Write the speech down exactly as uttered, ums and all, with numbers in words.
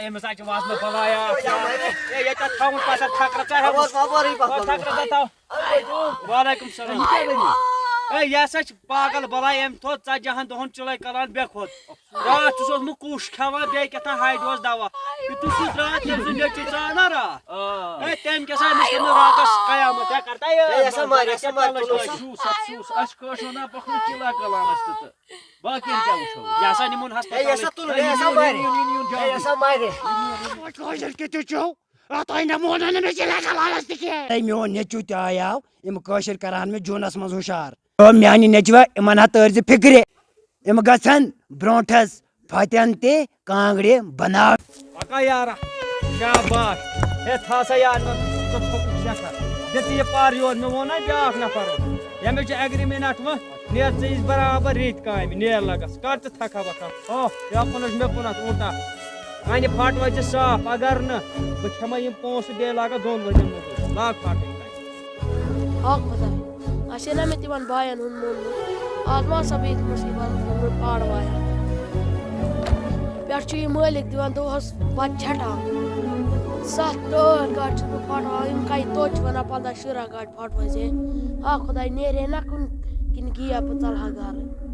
أمِس ہا چھِ وَزنہٕ بَلایا۔ ہے، ییٚتٮ۪تھ تھاوُن پَتہٕ تھَکرَژ ژےٚ ہٮ۪وُن۔ وَلہٕ، وَلہٕ، وَلہٕ، وَلہٕ، تھَکرَژ ژےٚ تھاو۔ وعلیکم السلام۔ ہے، یہِ ہسا چھِ پاگل بَلاے، أمۍ تھوٚو ژَتجی ہَن دۄہَن چِلَے کَلان بے خۄد۔ راتھ چھُس اوسمُت کوٗش کھٮ۪وان، بیٚیہِ کیٛاہ تام ہاے ڈوز دَوا۔ یُتھُے سُہ درٛاو، تٔمۍ سُنٛد نیٚچوٗ ژاو نا راتھ۔ آ۔ ہے، تٔمۍ کیٛاہ سا، أمِس کوٚر نہٕ راتَس قیامت۔ ہے، کَر تا یہِ؟ ہے، یہِ ہسا مارِ، یہِ ہسا مارِ، تُلُن سا۔ سُہ، سُہ، سُہ، اَسہِ کٲشُر نا پَکھ نہٕ چِلَے کَلانَس تہِ تہٕ۔ باقین کیٛاہ وٕچھو؟ یہِ ہسا نِمون ہے، یہِ ہسپتالے۔ ہسا تُل، ہے، یہِ ہسا یہِ، مارِ۔ یہِ، یہِ، یہِ، یہِ، ہے، یہِ جلدی۔ ہسا مارِ۔ کٲشِر کِتھ چھُو؟ آ، تۄہہِ نہ مونو نہٕ مےٚ چھِ لیکھان لالَس تہِ کینٛہہ۔ ہے، میون نیٚچوٗ تہِ آیاو، یِم کٲشِر کران مےٚ جوٗنَس منٛز ہُشار۔ او میٛانہِ نیٚچوِ، یِمَن ہا تٲرۍ زِ فِکرِ۔ یِم گژھن برونٛٹھَس پھَتٮ۪ن تہِ کانٛگرِ بَناو۔ پکا یارا، شاباش۔ ہے، تھاو سا یار، نہ ژٕ تھوٚکُکھ سٮ۪ٹھاہ۔ دِ ژٕ یہِ پَر یور، مےٚ ووٚن نا بیٛاکھ نفر اوس۔ ییٚمِس چھِ agreement وۄنۍ، نیر ژٕ یِس برابر رٮ۪تۍ کامہِ، نیر لَگَس۔ کر ژٕ تھکھا وۄتھا۔ اوہ، یہِ کُنَس مےٚ کُنَتھ اُلٹا۔ اَنہِ پھاٹوے ژٕ صاف، اگر نہٕ، بہٕ کھٮ۪مَے یِم پونٛسہٕ بیٚیہِ لاگَکھ دۄن ؤرِین موٚزوٗرۍ۔ لاگ پھاٹوے کامہِ۔ ہا خۄداے، اَسہِ ہے نا مےٚ تِمَن بایَن ہُنٛد مونمُت۔ آز ما آسہٕ ہا بیٚیہِ تِمَن سۭتۍ وَنان، تِمَن پھاٹوایَن۔ پٮ۪ٹھٕ چھُ یہِ مٲلِک دِوان دۄہَس بَتہٕ چھَٹان۔ سَتھ ٹٲٹھ گاڑِ چھُس بہٕ پھاٹوان، یِم کَنہِ توتہِ چھِ وَنان پنٛداہ شُراہ گاڑِ پھاٹوٲے زِ۔ ہا خۄداے، نیرِ ہے نا کُنہِ کِنۍ گیپ، بہٕ ژَلہٕ ہا گَرٕ۔